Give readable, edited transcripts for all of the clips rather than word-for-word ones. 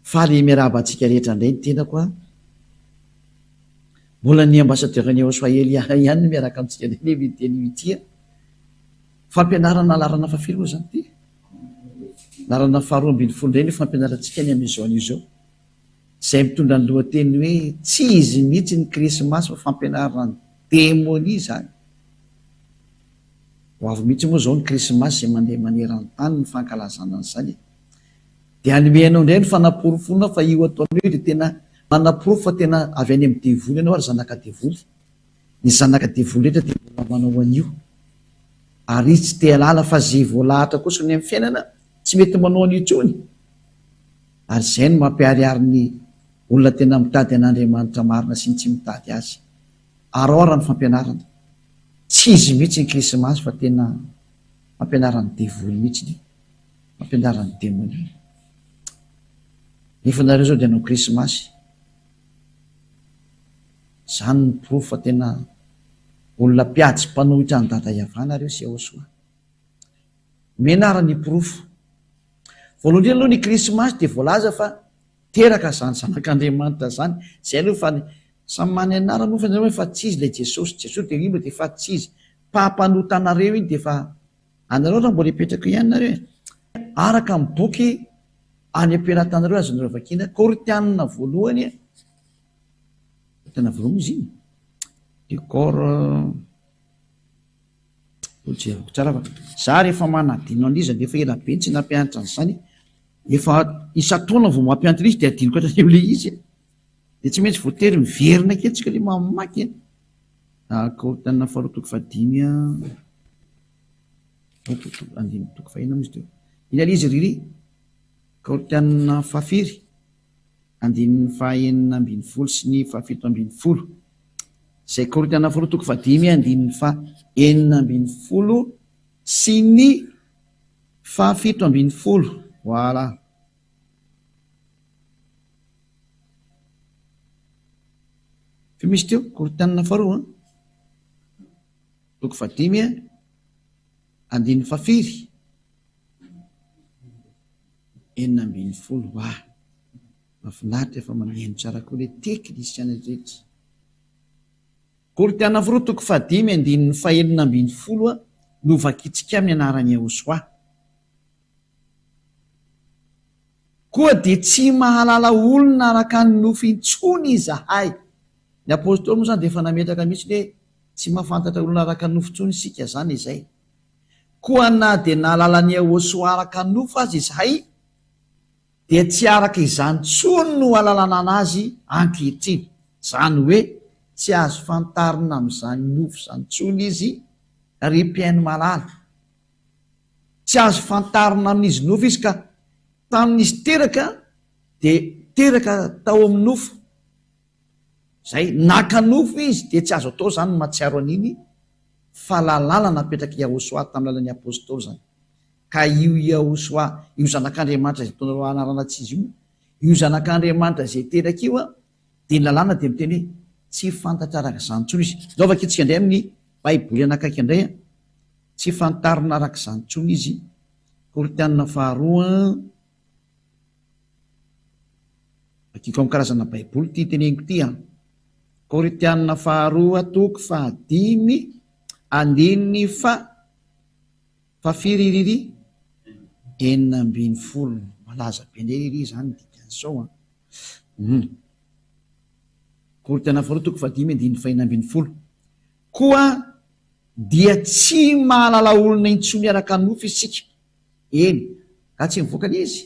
Faly miarahaba antsika rehetra indray ny tenako a. Mbola ny ambassadeur ny ao Swahili ihany no miaraka amintsika indray ny amin'ity anio ity a. Fampianarana laharana fahafiry moa izany ity? Laharana faharoa ambin'ny folo indray ny fampianarantsika ny amin'izao anio izao. Izay mitondra ny lohateny hoe tsy izy mihitsy ny krismasy fa fampianaran'ny demonia izany. Ho avy mihitsy moa izao ny krismasy izay mandeha maneran-tany ny fankalazana an'izany e. Dia hanome anao indray ny fanaporofoana fa io ataonao io dia tena manaporofo fa tena avy any amin'ny devoly ianao ary zanaka devoly. Ny zanaka devoly rehetra dia mbola manao an'io. Ary izy tsy te halala fa ze voalahatra kosa ny amin'ny fiainana tsy mety manao an'io intsony. Ary izay no mampiharihary ny olona tena mitady an'Andriamanitra marina sy ny tsy mitady azy. Araho raha ny fampianarana. Tsy izy mihitsy ny krismasy fa tena fampianaran'ny devoly mihitsy io. Fampianaran'ny demonia. Nefa nareo zao dia hanao krismasy. Zany no porofo fa tena olona mpiady sy mpanohitra an'i Dada Yavah nareo sy Yahosoa. Omena ara ny porofo. Voalohany indrindra aloha ny krismasy dia voalaza fa teraka zany zanak'Andriamanitra zany. Zay aloha fa samy manana ny anarany moa fa nareo fa tsy izy ilay Jesosy. Jesosy dia io dia fa tsy izy. Mpampanota anareo iny dia efa Anareo raha mbola hipetraka eo ihany nareo e! Araka ny boky any am-pelatanareo azonareo vakiana, Korintianina voalohany, Korintianina voalohany moa izy iny? Décor, ho jereko tsara fa za rehefa manadino an'iza nefa ela be tsy nampianatra an'izany, efa isan-taona vao mampianatra izy dia adinoko hatrany amin'ilay izy e! Dia tsy maintsy voatery miverina kely tsika ilay mamaky e! Korintianina faharoa toko fahadimy an. Andininy toko fahina moa izy teo. Inona ilay izy Riri? Korintianina fahafiry? Andininy fahenina ambin'ny folo sy ny fahafito ambin'ny folo. Izay Korintianina faharoa toko fahadimy andininy fahenina ambin'ny folo sy ny fahafito ambin'ny folo. Voilà. Firy misy teo? Korintianina faharoa an? Toko fahadimy andininy fahafiry? 16. Wa! Mahafinaritra efa mihaino tsara koa ilay teknisiana rehetra. Korintiana faharoa toko fahadimy andininy fahenina ambin'ny folo no vakintsika amin'ny anaran'i Yahoshuah. Koa dia tsy mahalala olona araka ny nofo intsony izahay. Ny Apostoly moa izany dia efa nametraka mihitsy hoe tsy mahafantatra olona araka ny nofo intsony isika, izany izay. Koa na dia nahalala an'i Yahoshuah araka ny nofo aza izahay, dia tsy araka izany intsony no ahalalana azy ankehitriny. Izany hoe tsy azo fantarina amin'izany nofo izany intsony izy, ry mpihaino malala. Tsy azo fantarina amin'izy nofo izy ka tamin'izy teraka dia teraka tao amin'ny nofo. Zay, naka nofo izy dia tsy azo atao zany ny mahatsiaro an'iny fa lalàna napetrak'i Yahoshuah tamin'ny lalan'ny Apostoly zany. Ka io Yahoshuah, io Zanak'Andriamanitra izay ataonareo anarana tsy izy io, io Zanak'Andriamanitra izay teraka io an, dia ny lalàna dia miteny hoe tsy fantatra araka izany intsony izy. Izao vakintsika indray amin'ny Baiboly anakaiky indray an. Tsy fantarina araka izany intsony izy. Korintiana faharoa, Vakiko amin'ny karazana Baiboly ity teneniko ity an. Korintiana faharoa toko fahadimy andininy fa fahafiry ry ry? 16. Malaza be indray ry ry izany ny dikan'izao an. Hum. Korintiana faharoa toko fahadimy andininy fahenina ambin'ny folo. Koa dia tsy mahalala olona intsony araka ny nofo isika. Eny, ka tsy mivoaka ilay izy?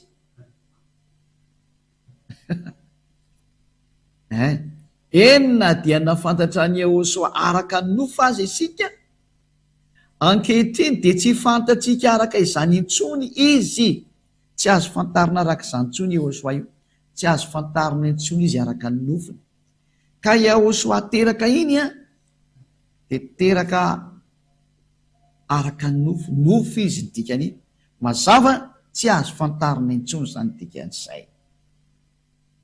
Hein. Eny na dia nahafantatra an'i Yehosua araka ny nofo aza isika, ankehitriny dia tsy fantatsika araka izany intsony izy. Tsy azo fantarina araka izany intsony Yehosua io. Tsy azo fantarina intsony izy araka ny nofony. Ka Yahoshuah teraka iny an, dia teraka araka ny nofo, nofo izy ny dikany, mazava tsy azo fantarina intsony izany dikan'izay.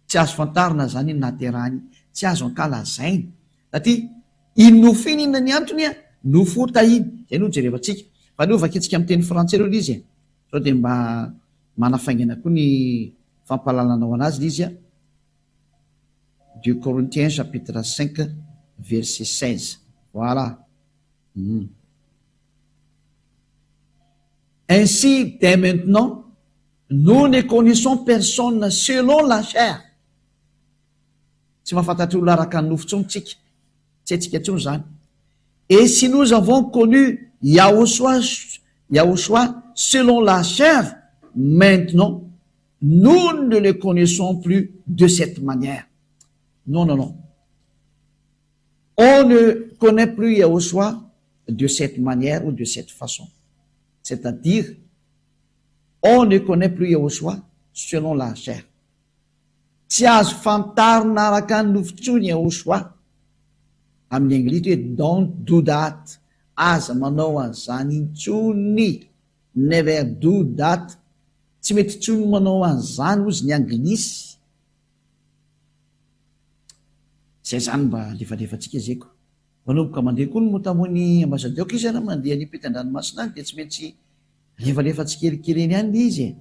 Tsy azo fantarina izany ny nahaterahany, tsy azo ankalazaina. Satria iny nofo iny inona ny antony an, nofo ota iny, izay no jerevantsika. Fa aleo vakintsika amin'ny teny frantsay aloha ilay izy e, sao dia mba manafaingana koa ny. fampahalalanao anazy ilay izy a. Deux Corinthiens chapitre 5 verset 16. Voilà. Ainsi, dès maintenant, nous ne connaissons personne selon la chair. Tsy mahafantatra olona araka ny nofo intsony tsika. Tsy haintsika intsony izany. Et si nous avons connu Yahoshua, Yahoshua selon la chair, maintenant, nous ne le connaissons plus de cette manière. Non, non, non. On ne connaît plus Yahoshua de cette manière ou de cette façon. C'est-à-dire, on ne connaît plus Yahoshua selon la chair. Tsy azo fantarina araka ny nofo intsony Yahoshua. Amin'ny anglisy hoe don't do that, aza manao an'izany intsony, never do that, tsy mety intsony ny manao an'izany hozy ny anglisy. Zay zany mba alefalefantsika zay ko. Manomboka mandeha koa ny motamony ambasadaoko izy ary mandeha any ampitan-dranomasina any dia tsy maintsy alefalefa tsikelikely eny ihany le izy e.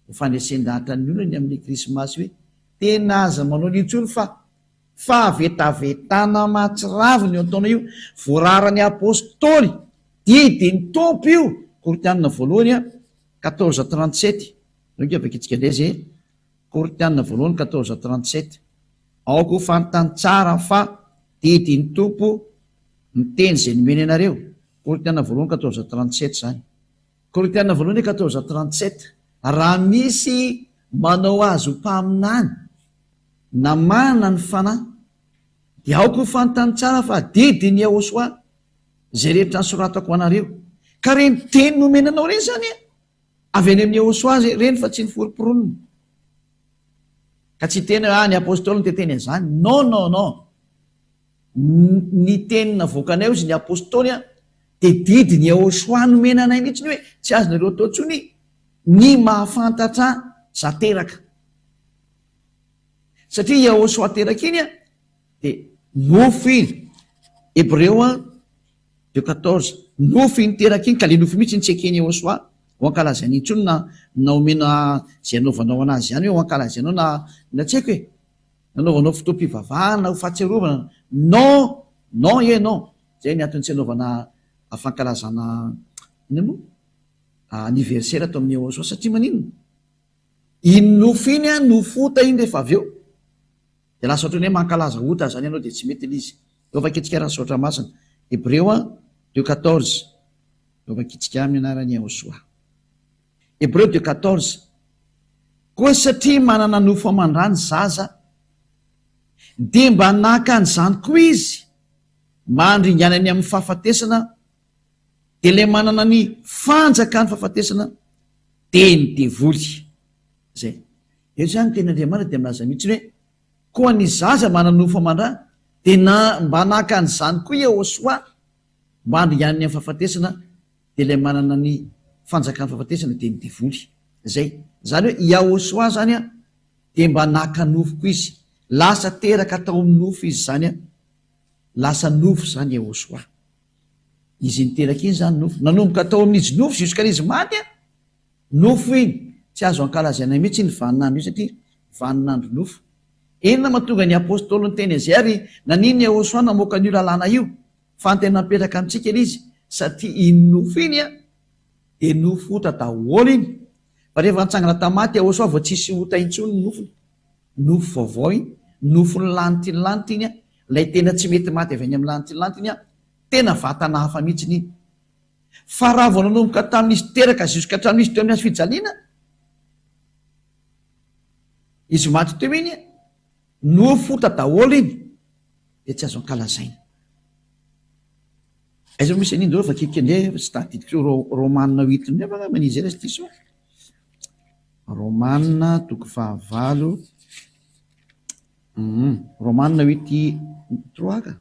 Ho fandresen-dahatra ny olona ny amin'ilay krismasy hoe tena aza manao an'io intsony fa fahavetavetana mahatsiravina io ataonao io, voararan'ny apostoly, didin'ny Tompo io, Korintianina voalohany a, quatorze trente-sept, zao nge vakintsika indray zay e. Korintiana voalohany quatorze trente-sept, Aoka ho fantany tsara fa didin'ny Tompo ny teny izay nomeny anareo. Korintiana voalohany quatorze trente-sept izany. Korintiana voalohany quatorze trente-sept, Raha misy manao azy ho mpaminany na manana ny Fanahy, dia aoka ho fantany tsara fa didin'i Yahoshuah izay rehetra nosoratako ho anareo. Ka ireny teny nomena anao ireny izany an! Avy any amin'i Yehosua ireny fa tsy ny foromporonina. Ka tsy hiteny hoe ah ny apostoly no teteny an'izany. Non non non. Ny teny navoakanay hozy ny apostoly an, dia didin'i Yehosua nomena anay mihitsy ny hoe tsy azonareo atao intsony ny mahafantatra za teraka. Satria Yehosua teraka iny an, dia nofo iny. Hebreo an, Deux quatorze, Nofy iny teraka iny ka le nofy mihitsy no tsy eken'i Yehosua ho ankalazaina intsony na na omena izay anaovanao anazy ihany hoe ho ankalazainao na na tsy haiko e! Nanaovanao fotoam-pivavahana ho fahatsiarovana non! Non et non! Zay ny antony tsy anaovana fankalazana inona moa? Anniversaire ato amin'i Yehosua satria maninona? Iny nofy iny an nofy ota iny rehefa avy eo. Dia lasa ohatran'ny hoe mankalaza ota izany ianao dia tsy mety ilay izy. Eo vakintsika raha ny soratra masina. Hebreo a, deux quatorze. Eo vakintsika amin'ny anaran'i Yahoshuah. Hebreo deux quatorze. Koa satria manana nofo aman-dra ny zaza, dia mba naka an'izany koa izy, mba handringanany amin'ny fahafatesana, dia ilay manana ny fanjakan'ny fahafatesana, dia ny devoly. Izay. Eto izany ny tenin'Andriamanitra dia milaza mihitsy hoe, Koa ny zaza mana-nofo aman-dra dia na mba naka an'izany koa Yehosua mba handringaniny amin'ny fahafatesana dia ilay manana ny fanjakan'ny fahafatesana dia ny devoly. Izay. Izany hoe Yahosua izany an dia mba naka nofo koa izy. Lasa teraka tao amin'ny nofo izy izany an. Lasa nofo izany Yahosua. Izy niteraka iny izany nofo. Nanomboka tao amin'izy nofo jusqu'à izy maty an. Nofo iny, tsy azo ankalazaina mihitsy iny vaninandro iny satria vaninandro nofo. Inona mahatonga ny Apostoly niteny an'izay ary naninona Yehosua namoaka an'io lalàna io? Fa ny tena mipetraka amintsika ilay izy satria iny nofo iny an, dia nofo ota daholo iny. Fa rehefa nitsangana tamin'ny maty Yehosua vao tsisy ota intsony ny nofony. Nofo vaovao iny, nofon'ny lanitra iny lanitra iny an, ilay tena tsy mety maty avy any amin'ny lanitra iny lanitra iny an, tena vatana hafa mihitsy iny. Fa raha vao nanomboka tamin'izy teraka jusqu'à hatramin'izy teo amin'ny hazo fijaliana, izy maty teo iny, nofo ota daholo iny, dia tsy azo ankalazaina. Aiza moa misy an'iny daholo vakiko indray fa tsy tadidiko Romana huit indray va angamba izy izay raha tsy diso aho. Romana toko fahavalo. Romana huit trois ka.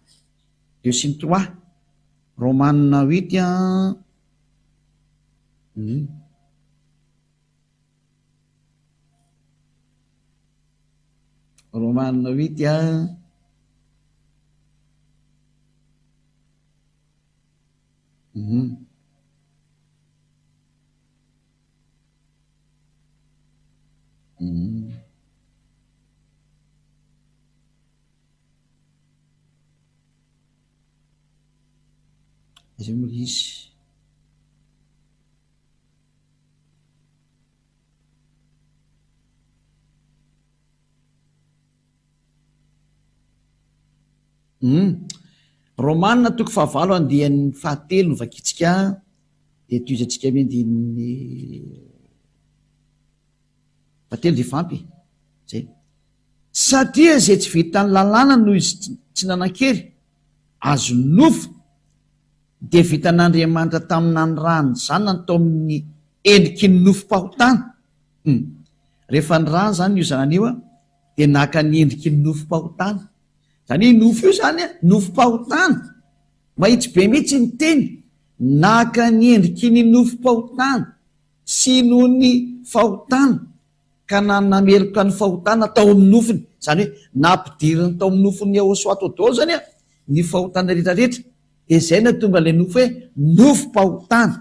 Deux sy ny trois. Romana huit an. Hum. Romana huit an. Hum. Hum. Aiza moa ilay izy? Hum. Romana toko fahavalo andiany fahatelo no vakintsika dia tohizantsika amin'ny andininy fahatelo dia efa ampy e. Zay. Satria izay tsy vitan'ny lalàna noho izy tsy nanan-kery, azon'ny nofo, dia vitan'Andriamanitra tamin'ny nanirahany ny Zanany tao amin'ny endriky ny nofom-pahotana. Hum. Rehefa nirahany izany io Zanany io, dia naka ny endriky ny nofom-pahotana. Izany hoe io nofo io izany, nofom-pahotana. Mahitsy be mihitsy ny teny, naka ny endriky ny nofom-pahotana sy noho ny fahotana, ka nanameloka ny fahotana tao amin'ny nofony, izany hoe nampidiriny tao amin'ny nofon'i Yahoshuah tao daholo izany ny fahotana rehetra rehetra, dia izay no nahatonga ilay nofo hoe nofom-pahotana.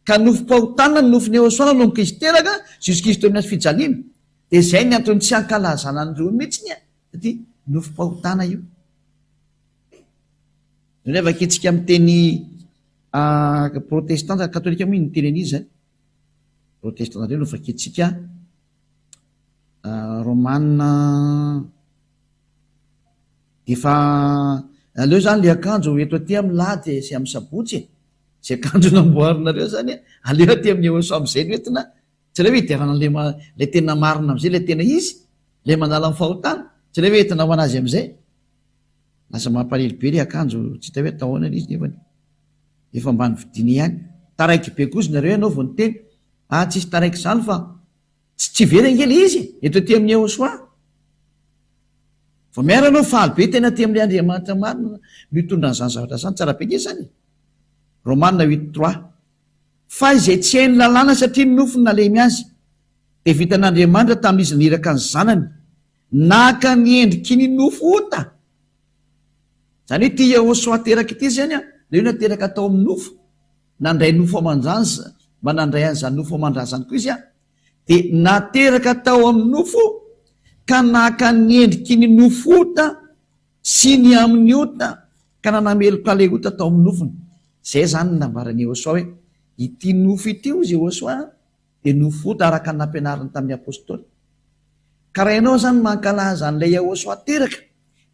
Ka nofom-pahotana ny nofon'i Yahoshuah nanomboka izy teraka jusqu'izy teo amin'ny hazo fijaliana, dia izay ny antony tsy hankalazana an'ireo mihitsiny satria nofom-pahotana io. Indray vakintsika amin'ny teny protestanta, katolika moa ny teny an'izy izany. Protestanta indray no vakintsika Romana efa aleo zany le akanjo eto aty amin'ny lahady sy amin'ny sabotsy e. Zay akanjo namboarinareo zany aleo aty amin'ny Eoso am'izay no entina. Tsy aleo hoe hiderana an'le le tena marina am'izay le tena izy, le manala ny fahotana. Tsy aleo hoe entina ho an'azy am'izay. Lasa mampalahelo be le akanjo tsy hita hoe atao ahoana le izy nefany. Efa mba novidiana ihany. Taraiky be kosa nareo ianao vao niteny. Ah tsisy taraiky izany fa tsy tsy very ange le izy e! Eto aty amin'ny Ehosoa. Vao miara anao faly be tena aty amin'ilay Andriamanitra marina mitondra an'izany zavatra izany. Tsara be nge izany e! Romana huit trois. Fa izay tsy hain'ny lalàna satria ny nofony nalemy azy, dia vitan'Andriamanitra tamin'izy niraka ny Zanany, naka ny endriky ny nofo ota. Izany hoe ity Yahoshuah teraka ity izany an, ilay hoe nateraka tao amin'ny nofo, nandray nofo aman-drany, mba nandray an'izany nofo aman-drà izany koa izy an, dia nateraka tao amin'ny nofo ka naka ny endriky ny nofo ota sy ny amin'ny ota ka nanameloka ilay ota tao amin'ny nofony. Izay izany no nambaran'i Yahoshuah hoe, ity nofo ity hozy Yahoshuah an, dia nofo ota araka ny nampianariny tamin'ny Apostoly. Ka raha ianao izany mankalaza an'ilay Yahoshuah teraka,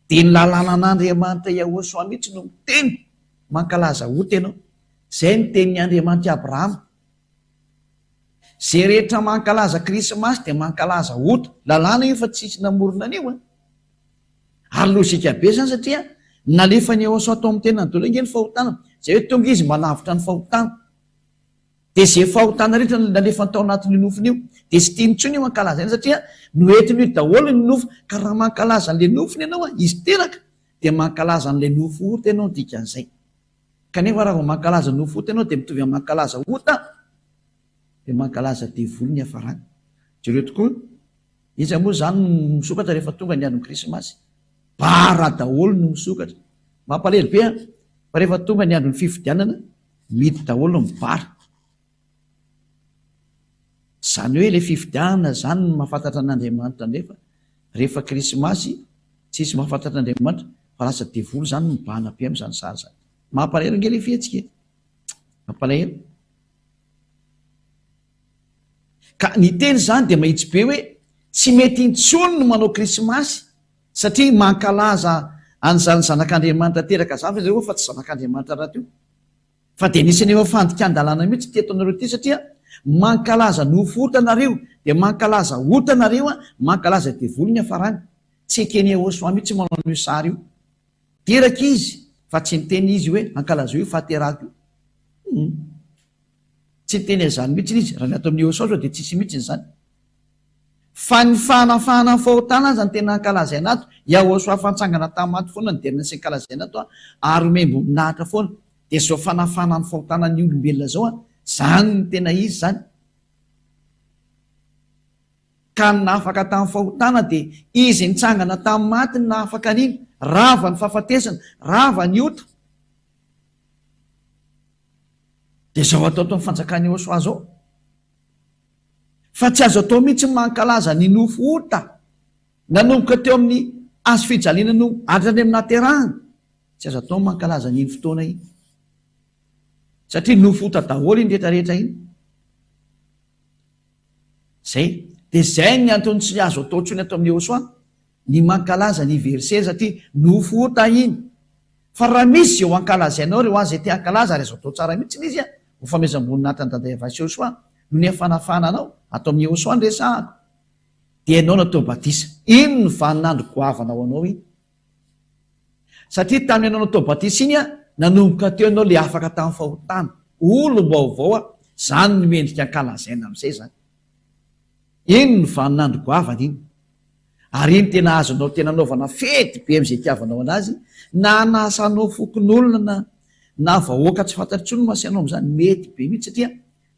Dia ny lalànan'Andriamanitra Yahoshuah mihitsy no miteny, mankalaza ota ianao. Izay ny tenin'i Andriamanitr'i Abrahama. Izay rehetra mankalaza krismasy dia mankalaza ota. Lalàna io fa tsisy namorona an'io an. Ary lojika be izany satria nalefan'i Yahoshuah tao amin'ny tenany daholo ange ny fahotana. Izay hoe tonga izy mba hanavotra ny fahotana. Dia izay fahotana rehetra nalefany tao anatin'io nofony io, dia tsy tiany intsony io ankalazaina satria noentiny io daholo ny nofo, ka raha mankalaza an'ilay nofony ianao an, izy teraka, dia mankalaza an'ilay nofo ota ianao ny dikan'izay. Kanefa raha vao mankalaza nofo ota ianao dia mitovy amin'ny mankalaza ota, dia mankalaza devoly ny hiafarany. Jereo tokoa, iza moa izany no misokatra rehefa tonga ny andron'ny krismasy? Bara daholo no misokatra. Mampalahelo be an, fa rehefa tonga ny andron'ny fifidianana, Mihidy daholo ny bar. Zany hoe le fifidianana zany no mahafantatra an'Andriamanitra ndray fa rehefa krismasy tsisy mahafantatra an'Andriamanitra fa lasa devoly zany no mibahana be amzany sary zany. Mampalahelo ange le fihetsika e. Mampalahelo. Ka ny teny zany dia mahitsy be hoe tsy mety intsony ny manao krismasy satria mankalaza an'izany zanak'Andriamanitra teraka zany fa zareo fa tsy zanak'Andriamanitra rahateo. Fa dia nisy an'ireo fandikan-dalàna mihitsy teto anareo ity satria mankalaza nofo ota nareo dia mankalaza ota nareo an, mankalaza devoly ny hafarany. Tsy eken'i Yehosua mihitsy manao an'io sary io. Teraka izy fa tsy niteny izy hoe ankalazao io fahaterahako io. Hum. Tsy niteny an'izany mihitsy izy. Raha ny ato amin'i Yehosua zao dia tsisy mihitsy izany. Fa ny fanafahana ny fahotana aza no tena ankalazaina ato. Yahoshuah fa nitsangana tamin'ny maty foana no derina sy ankalazaina ato an, ary omem-boninahitra foana. Dia izao fanafahana ny fahotana ny olombelona izao an, izany no tena izy izany. Ka ny nahafaka tamin'ny fahotana dia Izy nitsangana tamin'ny maty no nahafaka an'iny. Rava ny fahafatesana, rava ny ota. Dia izao atao ato amin'ny fanjakan'i Yahoshuah izao. Fa tsy azo atao mihitsy ny mankalaza ny nofo ota nanomboka teo amin'ny hazo fijaliana no hatrany amin'ny nahaterahana. Tsy azo atao ny mankalaza an'iny fotoana iny. Satria nofo ota daholo iny rehetra rehetra iny. Zay. Dia zay ny antony tsy azo atao intsony ato amin'ny Yehosua ny mankalaza anniversaire satria nofo ota iny. Fa raha misy izay ho ankalazainao ry ho an izay te hankalaza ary azo atao tsara mihitsy ilay izy an, ho famehezam-boninahitra an'i Dada Yavah sy Yehosua no niafanafana anao, ato amin'ny Yehosua no resahako. Dia ianao natao batisa. Iny ny vaninandro goavana ho anao iny. Satria tamin'ny ianao natao batisa iny an, nanomboka teo ianao le afaka tamin'ny fahotana, olom-baovao an, zany no mendrika ankalazaina amin'izay zany. Iny ny vaninandro goavana iny. Ary iny tena azonao tena anaovana fety be amin'izay itiavanao anazy, na anasanao fokonolona na na vahoaka tsy fantatra intsony no asainao amin'izany, mety be mihitsy satria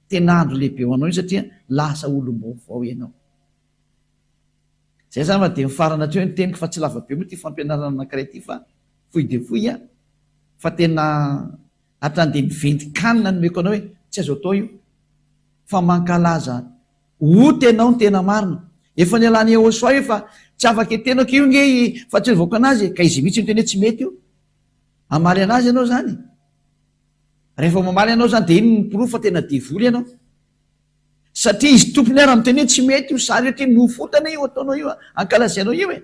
tena andro lehibe ho anao iny satria lasa olom-baovao ianao. Zay zany fa dia mifarana hatreo ny teniko fa tsy lava be moa ity fampianarana anankiray ity fa fohy dia fohy an! Fa tena hatrany dia miventin-kanina no omeko anao hoe tsy azo atao io fa mankalaza ota ianao ny tena marina. Efa nialan'i Yehosua io fa tsy afaka etenako io nge i fa tsy nivoaka anazy e! Ka izy mihitsy niteny hoe tsy mety io. Hamaly anazy ianao zany? Rehefa mamaly ianao zany dia iny ny porofo fa tena devoly ianao. Satria izy tompony ara miteny hoe tsy mety io sary io ty nofotana io ataonao io ankalazainao io e!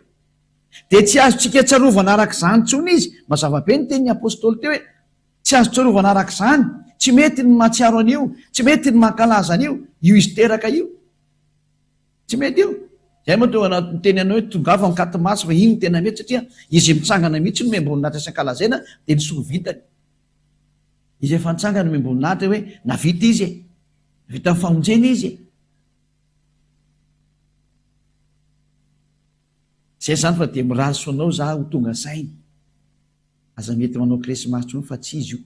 Dia tsy azontsika tsarovana araka izany intsony izy, mazava be ny tenin'ny apostoly teo hoe tsy azo tsarovana araka izany, tsy mety ny mahatsiaro an'io, tsy mety ny mankalaza an'io, io izy teraka io. Tsy mety io. Izay moa tonga niteny anao hoe tongava mikati-maso fa iny no tena mety satria izy mitsangana mihitsy no omem-boninahitra sy ankalazaina dia ny soa vitany. Izy efa nitsangana omem-boninahitra hoe navita izy e! Vita ny famonjena izy e! Zay zany fa dia mirary soa anao za ho tonga saina. Aza mety manao krismasy tsony fa tsy izy io.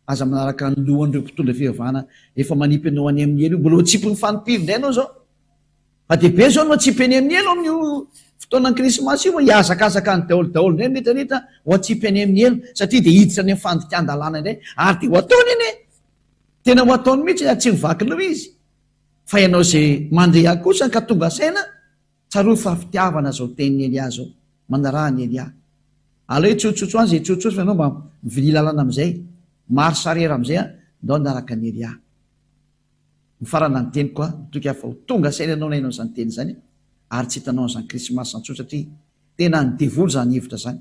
Aza manaraka ny lohan'ireo mpitondra fivavahana efa manipy anao any amin'ny helo io. Mbola ho tsipin'ny fanimpivy indray ianao zao. Fa dia be zao no atsipy any amin'ny helo amin'io fotoanan'ny krismasy io. Hihazakazaka any daholo daholo indray ny rehetra rehetra ho atsipy any amin'ny helo satria dia hiditra any amin'ny fandikan-dalàna indray ary dia ho ataony anie. Tena ho ataony mihitsy ary tsy mivaky loha izy. Fa ianao izay mandre ahy kosa ka tonga saina, tsarovy fa fitiavana izao tenin'i Elia izao. Manaraha an'i Elia. Aleo hitsotsotso any izay hitsotsotso fa ianao mba mivilia lalana amin'izay. Marche arrière amin'izay an, ndao hanaraka an'i Elia. Mifarana ny teniko an, mitoky aho fa ho tonga saina ianao na ianao izany teny izany ary tsy hitanao an'izany krismasy izany intsony satria tena an'ny devoly izany hevitra izany.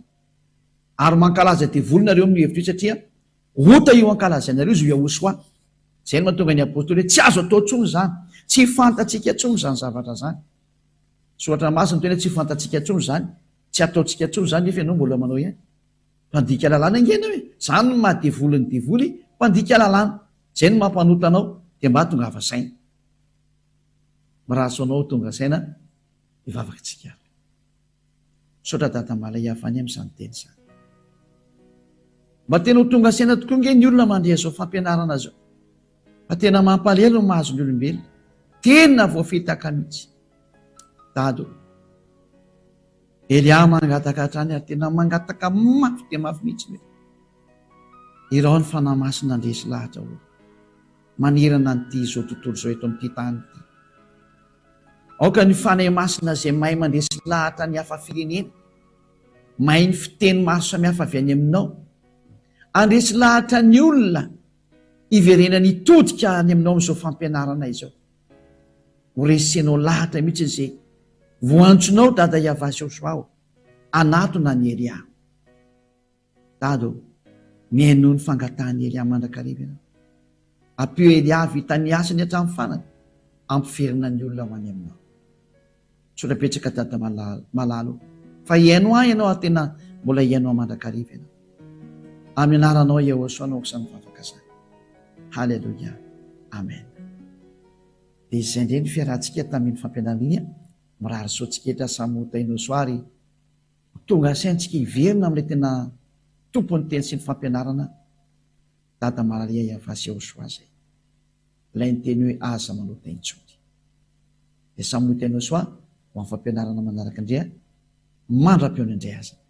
Ary mankalaza devoly nareo amin'io hevitra io satria Ota io ankalazainareo izy io Yahoshuah. Izay no mahatonga ny Apostoly hoe tsy azo atao intsony izany. Tsy fantatsika intsony izany zavatra izany. Soratra Masina miteny hoe tsy fantatsika intsony izany, tsy ataontsika intsony izany nefa ianao mbola manao ihany. Mpandika lalàna ange ianao e! Izany no maha devoly ny devoly, mpandika lalàna. Izay no mampanota anao, dia mba tongava saina. Mirary soa anao ho tonga saina, hivavaka isika ary. Misaotra Dada Malaya avy any amin'izany teny izany. Mba tena ho tonga saina tokoa nge ny olona mandre izao fampianarana izao. Fa tena mampalahelo ny mahazo ny olombelona. Tena voafitaka mihitsy. Dada o. Elia mangataka hatrany ary tena mangataka mafy dia mafy mihitsy hoe irao ny Fanahy Masina handresy lahatra olona manerana an'ity izao tontolo izao eto amin'ity tany ity. Aoka ny Fanahy Masina izay mahay mandresy lahatra ny hafa firenena, mahay ny fiteny maro samihafa avy any aminao, handresy lahatra ny olona hiverenany hitodika any aminao amin'izao fampianarana izao. Ho resenao lahatra mihitsy izay voantsonao Dada Yavah Joshua o, hanatona an'i Elia. Dada ô, mihainoa ny fangatahan'i Elia mandrakariva ianao. Ampio Elia hahavita ny asany hatramin'ny farany, hampiverina ny olona ho any aminao. Misaotra betsaka Dada malala ô, fa hihaino ahy ianao ary tena mbola hihaino ahy mandrakariva ianao. Amin'ny anaranao Yehosua no aok'izany vavaka izany. Haleloia. Amen. Dia izay indray ny fiarahantsika tamin'iny fampianarana iny. Mirary soa antsika rehetra samy ho tahinao soa ary Ho tonga saintsika hiverina amin'ilay tena Tompon'ny teny sy ny fampianarana, Dada Malaria Yavah Yehoshua izay. Ilay niteny hoe aza manota intsony. Dia samy ho hitanao soa ho amin'ny fampianarana manaraka indray mandra-pihaona indray aza.